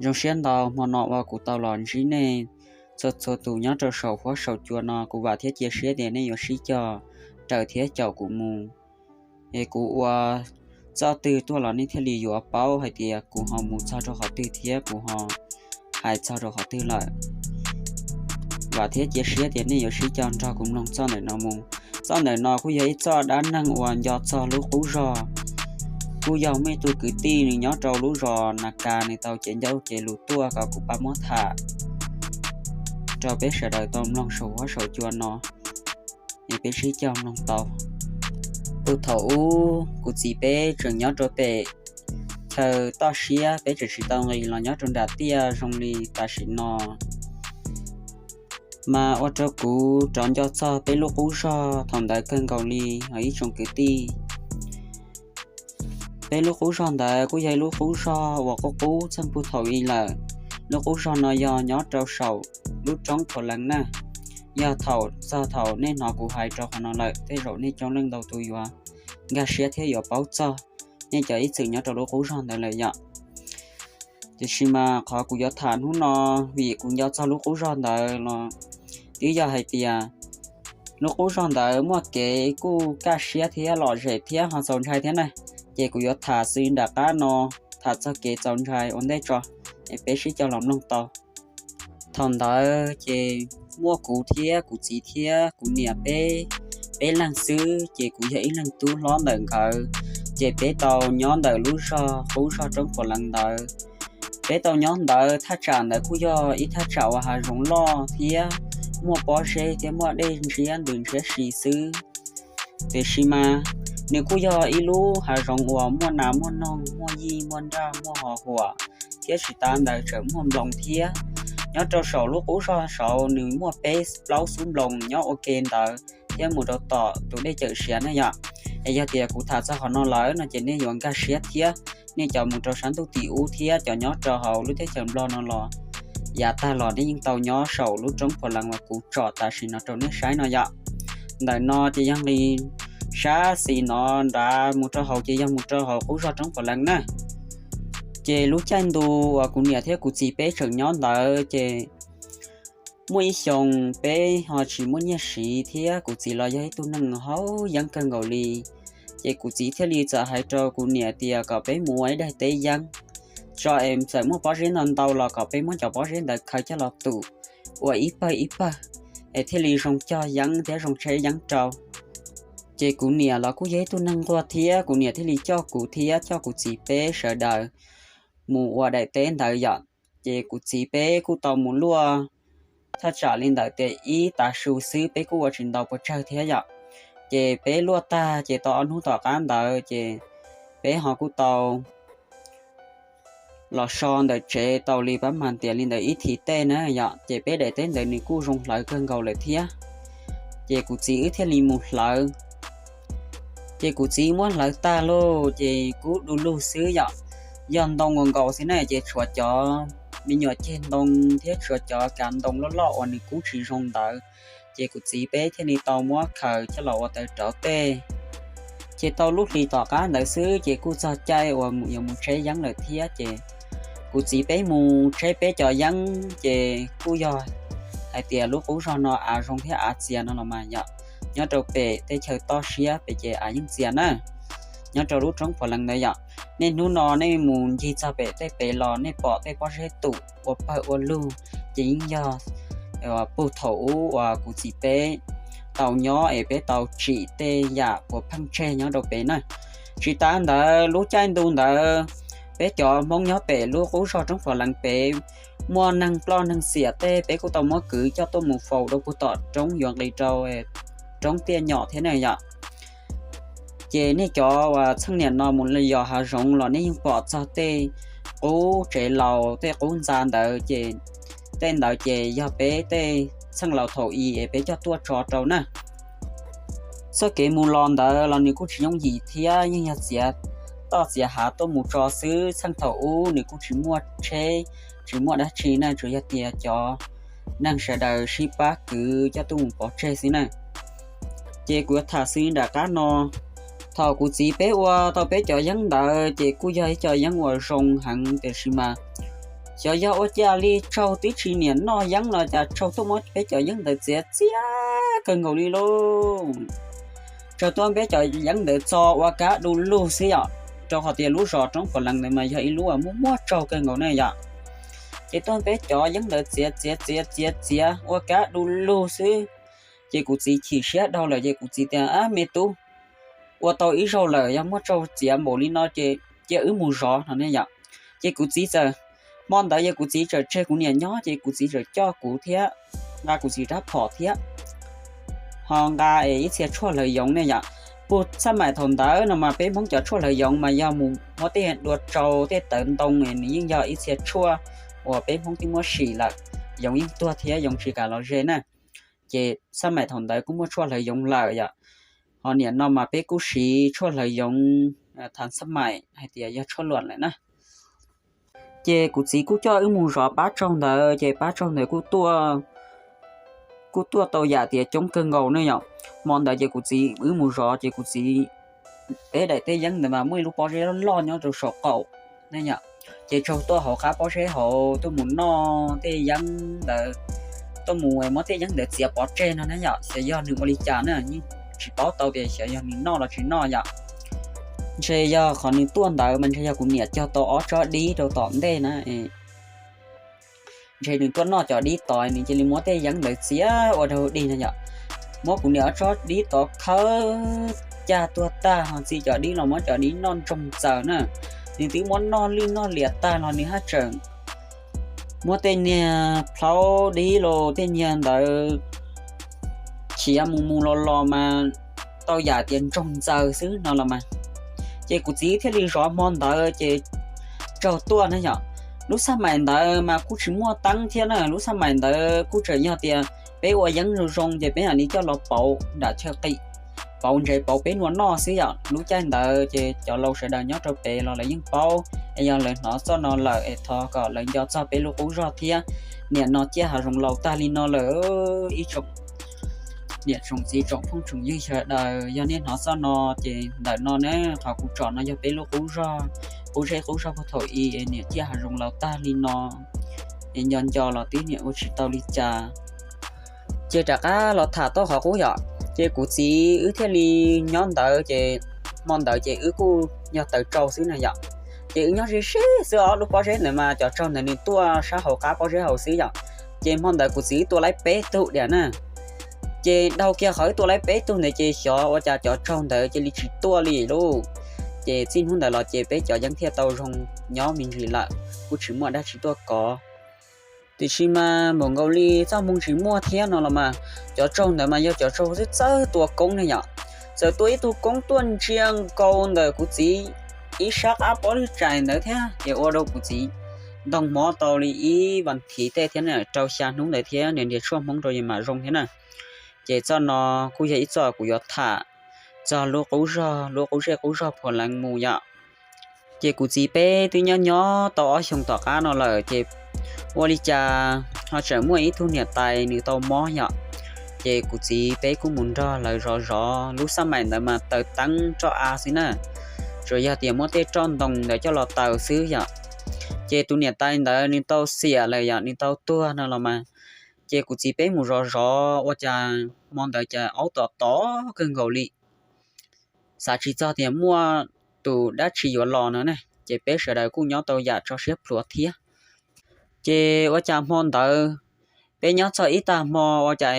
Zoo siab ntau hmo no uas kuv tau los ntsib nej txhua txhua tus nyob rau saum huab saum cua no, kuv vam thiab cia siab tias nej yuav sib cog raws thiab caum kuv mus. Es kuv ua txoj twg tuaj los nej thiaj li yuav paub hais tias kuv ho mus txog rau qhov twg thiab kuv ho hais txog rau qhov twg lawm. Vam thiab cia siab tias nej yuav sib cog nrog kuv mloog txoj ntawm no mus. Txoj ntawm no kuj yog ib txoj dab neeg uas nco txog lub qub zog. Kuj yog muaj ib tug kwv tij nws nyob rau lub zos Nas Kas, nws tau cev ncauj cev lus tuaj kom kuv pab muab tham rau peb sawv daws tau mloog saum huab saum cua no, es peb sib cog mloog tau. Puag thaum ub kuv txiv peb tseem nyob rau pem chaw toj siab, peb tseem tsis tau nqis los nyob rau nram tiaj zoo li tam sim no, mas ua rau kuv rov nco txog peb lub qub zog thaum ntawd kawg nkaus li os ib tsoom kwv tij. Peb lub qub zog ntawd kuj yog ib lub qub zog uas qub qub txheej puag thaum ub lawm. Lub qub zog no yog nyob rau saum lub roob Phuv Lees na. Yog thaum txog thaum nej hnov kuv hais rau qhov no lawm tej zaum nej coob leej ntau tus yuav nkag siab thiab yuav paub txog nej cov ib txwm nyob rau lub qub zog ntawd lawm yom. Tiam sis mas qhov kuv yuav tham hnub no, vim kuv nco txog lub qub zog ntawd los twb yog hais tias lub qub zog ntawd muaj kev kuj kaj siab thiab lom zem thiab ho txaus ntshai thiab na. Ces kuv yuav tham xws nram qab no, tham txog kev txaus ntshai ua ntej tso, es peb sib cog los mloog tau. Thaum ntawd ces muaj kuv thiab kuv txiv thiab kuv niam peb, peb leeg xwb, ces kuv yog ib leeg tub hlob ntawm nkawd. Ces peb tau nyob ntawm lub zog qub zog roob Phuv Lees ntawd. Peb tau nyob ntawd, thaj tsam ntawd kuj yog ib thaj tsam uas hav zoov loj thiab muaj pob zeb thiab muaj dej ntshiab ntws ntshiab si xwb. Tiam sis mas nws kuj yog ib lub hav zoov uas muaj nas muaj noog, muaj yij muaj nraj, muaj ho huam, thiab tsis tas ntawd tseem muaj nploos thiab. Nyob rau saum lub qub zog saud nws muaj peb plaub xub nploos nyob ua ke ntawd thiab mus rau tom tus dej cawm siav na yom. Es yog tias kuv tham txog qhov no lawm no ces nej yuav nkag siab thiab. Nej cov mus rau sab ntuj tim ub thiab cov nyob rau hauv lub teb chaws Nplog no los yav tag los nej yeej tau nyob saum lub roob Phuv Lees uas kuv tsom tam sim no rau nej saib no yom. Ntawm no ces yog nqis sab xis no nrad mus rau hauv ces yog mus rau hauv qub zog roob Phuv Lees na. Ces lub caij ntu uas kuv niam thiab kuv txiv peb tseem nyob ntawd ces muaj ib xyoo peb ho tsis muaj nyiaj siv thiab kuv txiv los yog ib tug neeg haus yeeb kawg nkaus li. Ces kuv txiv thiaj li txawm hais rau kuv niam tias kom peb mus ua ib daim teb yeeb tso es txawm muaj pob zeb ntau ntau los kom peb muab cov pob zeb ntawd khaws coj los tum ua ib pawg ib pawg es thiaj li zoo cog yeeb thiab zoo tsheb yeeb rau. Ces kuv niam los kuj yog ib tug neeg nquag thiab kuv niam thiaj li coj kuv thiab coj kuv txiv peb sawv daws mus ua daim teb ntawd yom. Ces kuv txiv peb kuj tau mus luaj thaj tsam li ntawm tias ib tav su xwb, peb kuj ua tsis ntau pes tsawg thiab yom. Ces peb luaj tag ces tau ob hnub tom qab ntawd ces peb ho kuj tau los so ntawm tsev tau li pab mas tias li ntawm ib thim tej na yom. Ces peb daim teb ntawd nws kuj zoo hlawv kawg nkaus lawm thiab. Ces kuv txiv wb thiaj li mus hlawv. Ces kuv txiv muab hlawv tag lauj ces kuj du lug xwb yom, yog ntoo nkaus nkaus xwb na, ces tshuav cov me nyuam ceg ntoo thiab tshuav cov kav ntoo loj loj uas nws kub tsis zoo ntawd. Ces kuv txiv peb thiaj li tau muab khaws coj los ua taws rauv tej. Ces tau lub hlis tom qab ntawd xwb ces kuj txog caij uas yuav mus tseb yeeb lawm thiab. Ces kuv txiv peb mus tseb peb cov yeeb ces kuj yog hais tias lub qub zog no av zoo thiab av txias no los mas yom. Nyob rau pem tej chaw toj siab pem ces av yeej txias na. Nyob rau lub roob Phuv Lees ntawd yom, nej hnub no nej mus ncig txog pem tej pem los nej pom tej pob zeb tum ua pawg ua lug, ces yeej yog puag thaum ub uas kuv txiv peb tau nyob es peb tau tsim tej yam puas pheej tseg nyob rau pem na. Tsis tas ntawd lub caij ntu ntawd peb cov Hmoob nyob pem lub qub zog roob Phuv Lees pem muaj neeg ploj neeg xiam tej peb kuj tau muab kwv coj tuaj mus faus rau puag tom roob yuav nqis rau roob Tiaj Nyom thiab na yom. Ces nej cov uas txheej niam no mus yos hav zoov los nej yeej pom txog tej qub tsev laus tej qub ntxa ntawd ces tej ntawd ces yog peb tej txheej laus thaum i es peb coj tuaj tso rau na. Txoj kev mus los ntawd los nws kuj tsis yooj yim thiab, yeej yog txiav toj txiav hav tuaj mus tso xwb. Txheej thaum ub nws kuj tsis muaj tsheb, tsis muaj dab tsi na, tsuas yog tias cov neeg sawv daws sib pab kwv coj tuaj mus pov tseg xwb na. Ces kuv yuav tham xwb nram qab no. Thaum kuv txiv peb ua tau peb cov yeeb ntawd ces kuj yog ib co yeeb uas zoo heev, tiam sis mas Xyov yog ua cas li, Tsaug twb tsis niam noj yeeb los cas Tsaug tuaj muab peb cov yeeb ntawd txiav txiav kawg nkaus li lauj. Tsaug tuaj muab peb cov yeeb ntawd txo ua kab du lug xwb yom, rau qhov tias lub zos Roob Phuv Leev ntawd mas yog ib lub uas muaj muaj tsaug kawg nkaus ne yom. Ces tuaj muab peb cov yeeb ntawd txiav txiav txiav txiav txiav ua kab du lug xwb. Ces kuv txiv chim siab dhau lawm ces kuv txiv tias, Ab me tub, ua tau ib zaug lawm, yog muaj tsaug txiav npaum li no ces cia wb mus zov no ne yom. Ces kuv txiv txawm, hmo ntawd ces kuv txiv txawm tseg kuv niam nyob ces kuv txiv txawm coj kuv thiab nqa kuv txiv rab phom thiab ho nqa ib txhia tshuaj hlawv yoov ne yom. Puag xab maim thaum ntawd no mas peb Hmoob cov tshuaj hlawv yoov mas yog mus muab tej dua tsau tej tawv ntoo, nws yeej yog ib txhia tshuaj uas peb Hmoob twb muab sim lawm, yoov yeej tuag thiab yoov tsis kam los ze na. Ces xab maim thaum ntawd kuj muaj tshuaj hlawv yoov lawm yom. Ho niam no mas peb kuj siv tshuaj hlawv yoov thav xab maim hais tias yog tshuaj luam lawm na. Ces kuv txiv kuj coj wb mus zov pab tsaug ntawd ces pab tsaug ntawd kuj tuaj tau yam tias coob kawg nkaus ne yom. Hmo ntawd ces kuv txiv wb mus zov ces kuv txiv peb daim teb yeeb ntawd mas muaj ib lub pob zeb loj loj nyob rau saum qaum ne yom. Ces tsaug tuaj hauv qab pob zeb hauv tuaj mus noj tej yeeb ntawd, tuaj mus muab tej yeeb ntawd txiav pov tseg no na yom, xyov yog nws ua li cas na, yeej tsis paub tau tias xyov yog nws noj los tsis noj yom. Ntshe yog qhov nws tuaj ntawd mas ntshe yog kuv niam cog tau ob tsob dib rau tom ntej na. Ntshe nws tuaj noj cov dib tod nws cia li muab tej yeeb ntawd txiav ua rau dig no yom. Muab kuv niam ob tsob dib tod khawb cag tuag tag ho txi cov dib los muab cov dib noj ntsoog txaws na. Nws twb muab noj lwj noj liam tag los nws haj tseem muab tej niag plhaub dib los tej niag ntawd khiav mus mus los los mas tau yam tias ntsoog ntxaws xwb no los mas. Ces kuv txiv thiaj li zov hmo ntawd ces tsaug tuaj na yom. Lub xab maim ntawd mas kuj tsis muaj teeb thiab na, lub xab maim ntawd kuj tseem yog tias peb ua yeeb zoo zoo ces peb mam li coj los pauv nram chaw qis, pauv ntsev pauv peb nua noj xwb yom. Lub caij ntawd ces cov laus sawv daws nyob rau pem los lawv yeej paub, es yog lawv hnov txoj no lawm es thov kom lawv nco txog peb lub qub zog thiab. Niam no ciaj hav zoov laus tag li no lawm, ib tsoom niam tsoom txiv tsoom phooj tsoom ywg sawv daws, yog nej hnov txoj no ces ntawm no ne, qhov kuv tsom no yog peb lub qub zog, qub zej qub zog puag thaum i, niam ciaj hav zoov laus tag li no, es nco nco los twb niam ua tsis tau li cas. Ces rov qab los tham tau qhov qub yom, ces kuv txiv wb thiaj li nyob ntawd ces hmo ntawd ces wb kuj yog taws tsaug xwb na yom. Ces wb nyob ze ze xwb os, lub pob zeb ntawd mas cov tsaug ntawd nws tuaj sab hauv qab pob zeb hauv xwb yom. Ces hmo ntawd kuv txiv wb tua laib peb tug diam na. Ces dhau kiag qhov wb tua laib peb tug ntawd ces xyov ua cas cov tsaug ntawd cia li tsis tuaj li lauj. Ces txij hnub ntawd los ces peb cov yeeb thiaj tau zoo nyob me ntsis lawm, kuj tsis muaj dab tsi tuaj kov. Tiam sis mas npaum nkaus li txoj hmoo tsis muaj thiab no los mas, cov tsaug ntawd mas yog cov tsaug txawj txawj tua koob ne yom. Txawm tua ib tug koob tuaj ntsia nkaus ntawm kuv txiv ib sab qab pob lwj tsais ntawd thiab ces ua rau kuv txiv ntoog mov tau li ib vas thiv tej thiab na, rau xya hnub ntawd thiab nws nrhiav tshuaj hmoob rau yus mam zoo thiab na. Ces txoj no kuj yog ib txoj kuv yuav tham txog lub qub zog, lub qub zej qub zog Phuv Leev mus yom. Ces kuv txiv peb twb nyob nyob tau ob xyoos tom qab no lawm ces ua li cas ho tseem muaj ib tug niam tais nws tau mob yom. Ces kuv txiv peb kuj mus nrog lawv zov zov, lub xab maim ntawd mas taws teeb roj av xwb na, tsuas yog tias muab tej roj ntoo ntawd coj los taws xwb yom. Ces tus niam tais ntawd nws tau xiam lawm yom, nws tau tuag no los mas. Ces kuv txiv peb mus zov zov ua cas hmo ntawd cas aub tom tod kawg nkaus li, xav tsis txog tias muaj tus dab tsi yuav los no ne, ces peb sawv daws kuj nyob tau yam tso siab plhuav thiab. Ces ua cas hmo ntawd peb nyob txog ib tag hmo ua cas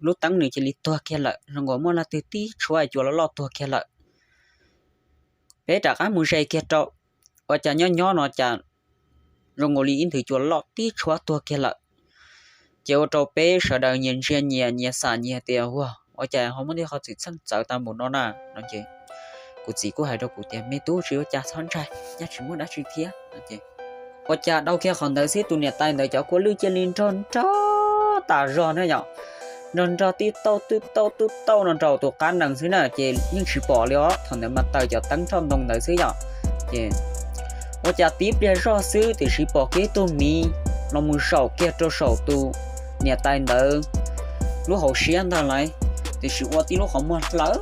lub teeb nws cia li tuag kiag lawm, zoo nkaus muaj leej twg tib tshuab cua loj loj tuag kiag lawm. Peb rov qab mus ze kiag rau, ua cas nyob nyob no cas zoo nkaus li ib nthwv cua loj tib tshuab tuag kiag lawm. Ces ua rau peb sawv daws nyias ntsia nyias, nyias xam nyias tias, Ua, ua cas ho muaj tej qhov txwm txheej txawv tag npaum no na? No ces kuv txiv kuj hais rau kuv tias, Me tub, tsis ua cas, txhob ntshai, nyaj tsis muaj dab tsi thiab. Ua cas dhau kiag qhov ntawd xwb tus niam tais ntawd cov kua lwj cia li nrog nrog tas zog na yom, nrog nrog tib tauj tib tauj tib tauj no rau tus qab nees xwb na, ces yeej tsis pom li os. Thaum ntawd mas taws cov teeb roj ntoo ntawd xwb yom. Ces ua cas tib pliag zoj xwb tiam sis pom kiag ib tug miv los mus zaum kiag rau saum tus niam tais ntawd lub hauv siab ntag lauj, tiam sis ua tib lub qhov muag hlawv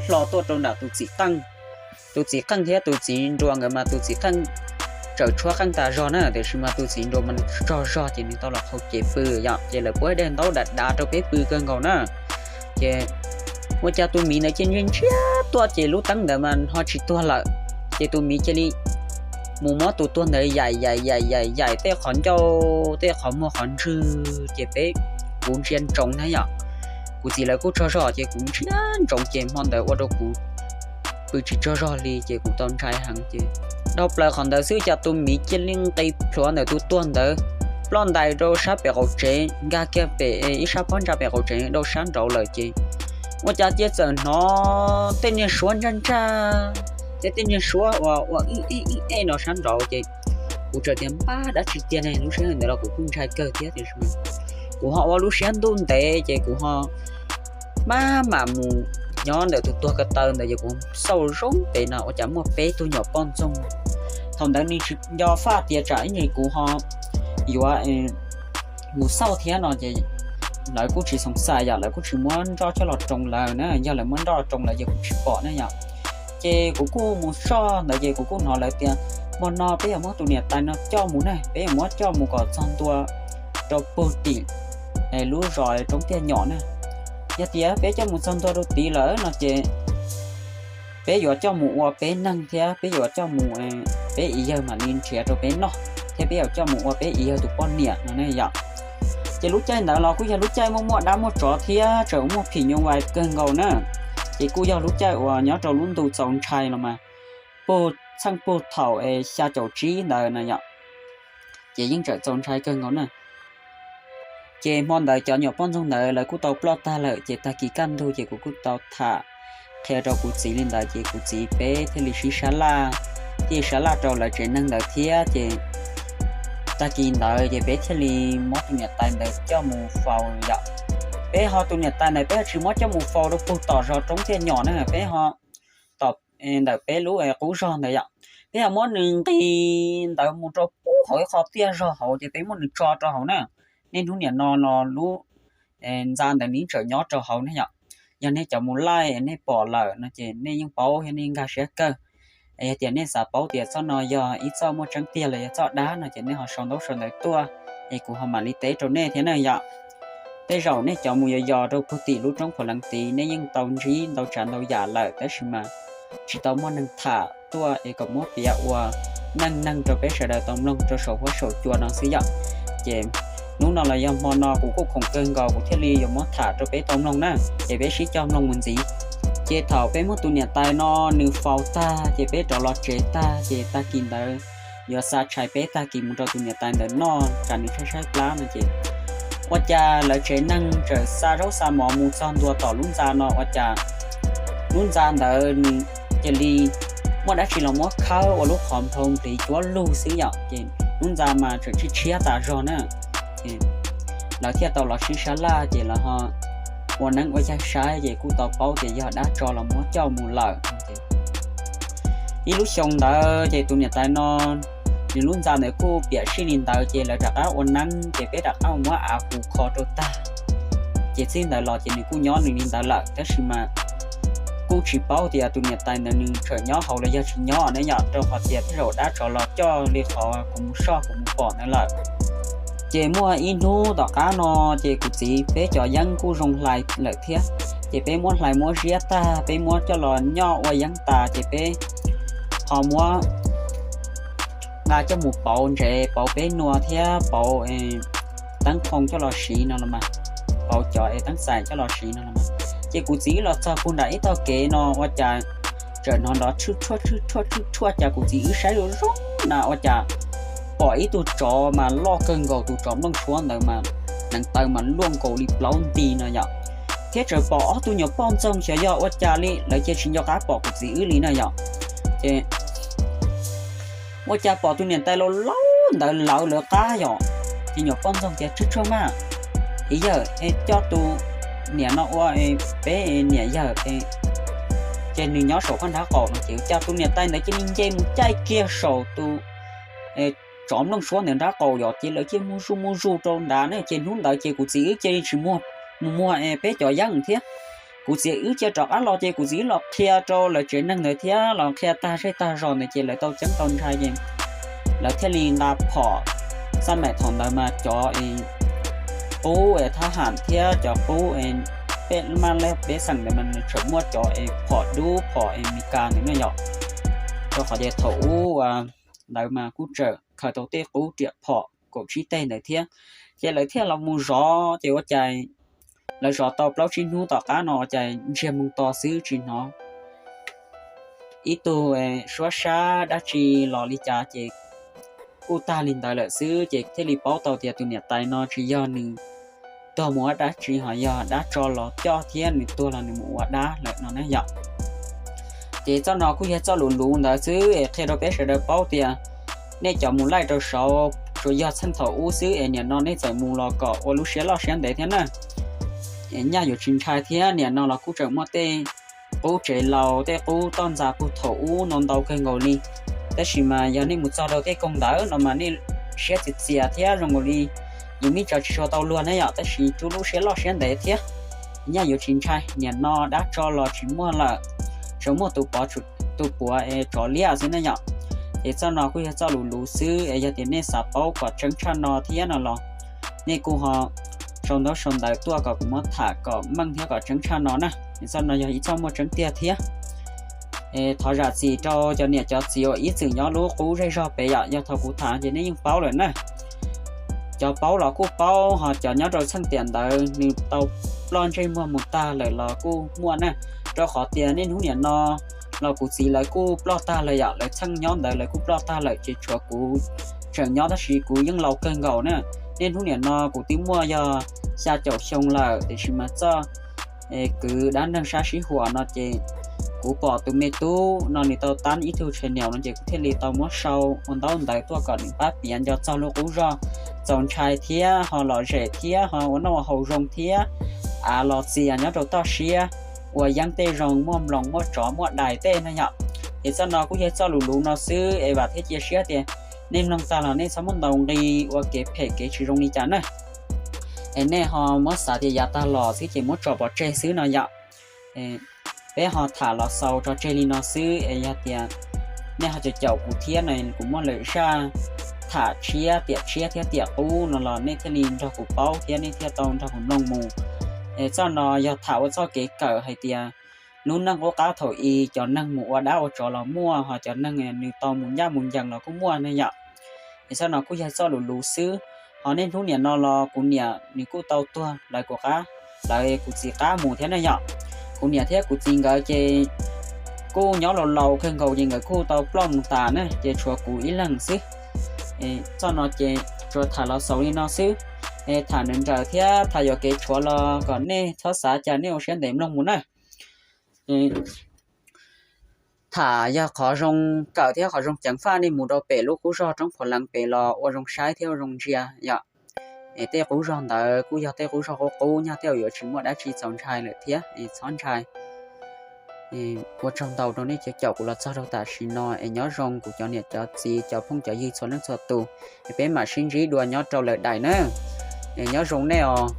hlo tuaj rau nram tus txiv qeej. Tus txiv qeej thiab tus txiv nruas nkawd mas tus txiv qeej tsawm tshuab qeej tas zog na, tiam sis mas tus txiv nraug mas tsaug zog ces nws tau los qhau cev pw yom, ces lawv puab dej ntaub dav dav rau peb pw kawg nkaus na. Ces ua cas tus miv ntawd cia li ntsiag tuaj ces lub teeb ntawd mas ho tsis tuag lawm. Ces tus miv cia li mus muab tus tuag ntawd yaim yaim yaim yaim yaim tej qhov ncauj tej qhov muag qhov ntswg ces peb, kuv ntsia ntsoov na yom. Kuv txiv lawv kuj tsaug zog ces kuv ntsia ntsoov ces hmo ntawd ua rau kuv pw tsis tsaug zog li ces kuv tau ntshai heev ces dhau plaws qhov ntawd xwb cas tus miv cia li nqis plhuav ntawm tus tuag ntawd ploj ntais rau sab pem qaum tsev, nkag kiag pem ib sab phab ntsa pem qaum tsev rau sab nraud lawm ces ua cas cia txawm hnov tej niag suab ntsaj ntsaj thiab tej niag suab ua ua ib ib ib eb no sab nraud ces kuv txawm tias npab dab tsi tiag ne, lub sij hawm ntawd los kuv kuj ntshai kawg thiab tiam sis kuv ho ua lub siab ntuj ntev ces kuv ho maj mam mus nyob ntawm tus tuag ko taw ntawd ces kuv xauj zoo pem no ua cas muaj peb tug nyuam poj ntxoog. Thaum ntawd nws tsis nco faj tias tsam ib ntsis kuv ho yuav mus xauj thiab no ces lawv kuj tsis xoov xais yom, lawv kuj tsis muab nroj coj los roos lawv na, yog lawv muab nroj los roos lawv ces kuv tsis pom ne yom. Ces kuv kuj mus soj ntawd ces kuv kuj hnov lawv tias hmo no peb yuav muab tus niam tais no coj mus ne, peb yuav muab coj mus kom txog ntua rau puag tim lub zos Roob Tiaj Nyom na. Yog tias peb coj mus txog ntua rau tid lawm no ces peb yuav coj mus ua peb neeg thiab peb yuav coj mus, peb ib yawg mam li nrhiav rau peb noj thiab peb yuav coj mus ua peb ib yawg tus poj niam no ne yom. Ces lub caij ntawd los kuj yog lub caij muaj muaj dab muaj tsov thiab tseem muaj phim nyuj vais kawg nkaus na. Ces kuj yog lub caij uas nyob rau lub ntu txaus ntshai los mas puag txheej puag thaum xya caum tsib ntawd na yom. Ces yeej tseem txaus ntshai kawg nkaus na. Ces hmo ntawd cov nyuam poj ntxoog ntawd lawv kuj tau ploj tag lawm ces tag kis kaj ntug ces kuv kuj tau tham qhia rau kuv txiv li ntawd ces kuv txiv peb thiaj li sib sab laj, thiaj sab laj rau lawv tsev neeg ntawd thiab ces tag kis ntawd ces peb thiaj li muab tus niam tais ntawd coj mus faus yom. Peb ho tus niam tais ntawd peb ho tsis muab coj mus faus rau puag tom zos Roob Tiaj Nyom na, peb ho tom ntawm peb lub qub zog ntawd yom. Peb ho muab nws nqis ntawd mus rau puag hauv ib qho tiaj zog hauv ces peb muab nws tso rau hauv na. Niaj hnub niam no no lub ntxa ntawd nws tseem nyob rau hauv ne yom. Yog nej cov mus laij nej pom lawm no ces nej yeej paub thiab nej nkag siab kawg. Yog tias nej xav paub tias txoj no yog ib txoj muaj tseeb tiag los yog txoj dab no ces nej ho sau ntaub sau ntawv tuaj es kuv ho mam li teb rau nej thiab na yom. Tej zaum nej cov mus yos yos rau puag tim lub roob Phuv Leev tid nej yeej tau ntsib ntau tsav ntau yam lawm tab sis mas tsis tau muaj neeg tham tuaj es kom muab piav ua neej neeg rau peb sawv daws tau mloog rau saum huab saum cua no xwb yom. Ces hnub no los yog hmo no kuv kuj khoom kawg nkaus kuv thiaj li yuav muab tham rau peb tau mloog na. Ces peb sib cog mloog mus ntxiv. Ces thaum peb muab tus niam tais no nws faus tag ces peb rov los tsev tag ces tag kis ntawd yuav xa tshais peb tag kis mus rau tus niam tais ntawd noj tsam nws tshaib tshaib plab no ces ua cas lawv tsev neeg txawm xa zaub xa mov mus txog ntua tom lub ntxa no ua cas lub ntxa ntawd nws cia li muaj dab tsi los muab khawb ua lub qhov nplhau npliv cuab lug xwb yom. Ces lub ntxa mas tseem tshiab tshiab tas zog na. Lawv thiaj tau los sib sab laj ces lawv ho ua neeb ua yaig saib ces kuj tau paub tias yog dab tsov los muab coj mus lawm. Ib lub xyoo ntawd ces tus niam tais no nws lub ntxa ntawd kuj piam sij li ntawd ces lawv rov qab ua neeb ces peb rov qab muab av hu kho rau tag. Ces txij ntawd los ces nws kuj nyob nws li ntawd lawm tab sis mas kuj tsis paub tias tus niam tais ntawd nws tseem nyob hauv los yog tsis nyob ne yom, rau qhov tias tej zaum dab tsov los coj li qhov kuv mus soj kuv mus pom ntawd lawm. Ces muaj ib hnub tom qab no ces kuv txiv peb cov yeeb kuj zoo hlais lawm thiab. Ces peb muab hlais muab ziab tag peb muab coj los nyoj ua yeeb tas ces peb ho muab nqa coj mus pauv ntsev pauv peb nua thiab pauv teeb qhoo coj los siv no los mas, pauv cov es teeb xais coj los siv no los mas. Ces kuv txiv los txog puag nram ib tog kev no ua cas tseem hnov nrov tshwj tshuaj tshwj tshuaj tshwj tshuaj cas kuv txiv wb saib zoo zoo na ua cas pom ib tug tsov mas loj kawg nkaus, tus tsov nplooj suab ntawd mas hneev taw mas luaj nkaus li plaub nti no yom. Thiab tseem pom ob tug nyuam poj ntxoog xyov yog ua cas li lawv cia tsis nco qab pom kuv txiv wb li na yom. Ces ua cas pom tus niam tais laus laus ntawd lawv lawv qab yom. Ces nyuam poj ntxoog tias tsuag tsuag mas, ib yawg es coj tus niam no ua peb niam yawg, ces nws nyob saum koj nrab qaum no ces ua cas tus niam tais ntawd cia li nce mus caij kiag saum tus tsov nplooj suab ntawd nrab qaum yom, ces lawv cia mus zuj mus zus rau nrad na. Ces hnub ntawd ces kuv txiv wb cia li tsis muag, mus muag peb cov yeeb thiab. Kuv txiv wb cia rov qab los ces kuv txiv wb los qhia rau lawv tsev neeg ntawd thiab los qhia tag zej tag zos ntawd ces lawv tau ceeb tau ntshai ces lawv thiaj li nqa phom. Xab maim thaum ntawd mas cov es qub es thab ham thiab cov qub es peb maj lej peb xeem ntawd mas nws tseem muaj cov es phom dub phom es Meskas ntawd na yom. Rau qhov ces thaum ub ntawd mas kuj tseem khaws tau tej qub riam phom kaum tsib teg ntawd thiab. Ces lawv thiaj los mus zov, ces ua cas lawv zov tau plaub tsib hnub tom qab no ua cas ntsiag moo to xwb tsis hnov ib tug suab sab dab tsi los li cas ces kuj tag li ntawd lawm xwb. Ces thiaj li paub tau tias tus niam tais no tsis yog nws tuag mus ua dab tsi ho yog dab tso los coj thiab nws tuag los nws mus ua dab lawm no na yom. Ces txoj no kuj yog txoj lus luv ntawd xwb es qhia rau peb sawv daws paub tias nej cov mus laij rau saud tsuas yog txheej thaum ub xwb es nim no nej txawm mus los kom ua lub siab loj siab ntev thiab na. Nyaj yuav tsis ntshai thiab, nim no los kuj tseem muaj tej qub tsev laus tej qub toj ntxas puag thaum ub no ntau kawg nkaus li. Tab sis mas yog nej mus txog rau tej koog ntawd no mas nej siab txias txias thiab zoo nkaus li yus me ntsis tsis tshua tau luag ne yom, tab sis rub lub siab loj siab ntev thiab. Nyaj yuav tsis ntshai, nim no dab tso los tsis muaj lawm, tsuas muaj tus pov, tus puav es tsov liab xwb na yom. Ces txoj no kuj yog txoj lus luv xwb es yog tias nej xav paub kom tseeb tshaj no thiab no los nej kuj ho sau ntaub sau ntawv tuaj kom kuv muab tham kom meej thiab kom tseeb tshaj no na. Txoj no yog ib txoj muaj tseeb tiag thiab. Thov zam txim rau cov niam cov txiv uas ib txwm nyob lub qub zej zog pem yom, yog thaum kuv tham ces nej yeej paub lawm na. Cov paub los kuj paub, ho cov nyob rau txheej tiam ntawd nws tau ploj ntsej muag mus tag lawm los kuj muaj na. Rau qhov tias niaj hnub nim no los kuv txiv lawv kuj ploj tag lawm yom, lawv txheej nyob ntawd lawv kuj ploj tag lawm ces tshuav kuv tseem nyob tab sis kuv yeej laus kawg nkaus na. Niaj hnub nim no kuv twb muaj yog xya caum xyoo lawm tiam sis mas txoj kwv dab neeg sab sib huam no ces kuv pom tus me tub no nws tau tab ib tug channel no ces kuv thiaj li tau muab sau ua ntaub ntawv tuaj kom nws pab piav nco txog lub qub zog txaus ntshai thiab ho lom zem thiab ho ua noj ua haus zoo thiab av los txias nyob rau toj siab, ua yeeb tej zoo, muaj mloos muaj tsov muaj dais tej na yom. Ces txoj no kuj yog txoj lus luv no xwb es vam thiab cia siab tias nej mloog tag los nej txhob muab ntaus nqi ua kev phem kev tsis zoo li cas na. Es nej ho muab xav tias yav tag los xwb ces muab tso pov tseg xwb no yom. Peb ho tham los xaus tso tseg li no xwb es yog tias nej ho caum caum kuv thiab no kuv muaj lwm zaj tham tshiab tiam tshiab thiab tiam qub no los nej thiaj li nrog kuv paub thiab nej thiaj tau nrog kuv mloog mus. Es txoj no yog tham ua txoj kev kawm hais tias lub neej qub qab thaum i cov neeg mus ua dab ua tsov los muaj, ho cov neeg nws tau mus ncaj mus ncees los kuj muaj ne yom. Es txoj no kuj yog txoj lus luv xwb. Ho niaj hnub nim no los kuv niam nws kuj tau tuag lawv kuv qab, lawv kuv txiv qab mus thiab ne yom. Kuv niam thiab kuv txiv nkawd ces kuj nyob laus laus kawg nkaus ces nkawd kuj tau ploj mus tas na ces tshuav kuv ib leeg xwb. Txoj no ces tsuas tham los xaus li no xwb. Tham nrawm nrawm thiab tham yuam kev tshuav los kom nej txhob xav cas, nej ua siab ntev mloog mus na. Tham yog qhov zoo kawm thiab qhov zoo ceev faj nej mus rau pem lub qub zog roob Phuv Leev pem los ua zoo saib thiab ua zoo ntsia yom. Es tej qub zog ntawd kuj yog tej qub zog qub qub nyog tej uas yuav tsis muaj dab tsi txaus ntshai lawm thiab es txhob ntshai. Ua tsaug ntau rau nej caum kuv los txog rau tam sim no es nyob zoo kuv cov niam cov txiv cov phooj cov ywg txhua leej txhua tus. Es peb mam sib ntsib dua nyob rau lwm daim na. Es nyob zoo nej os.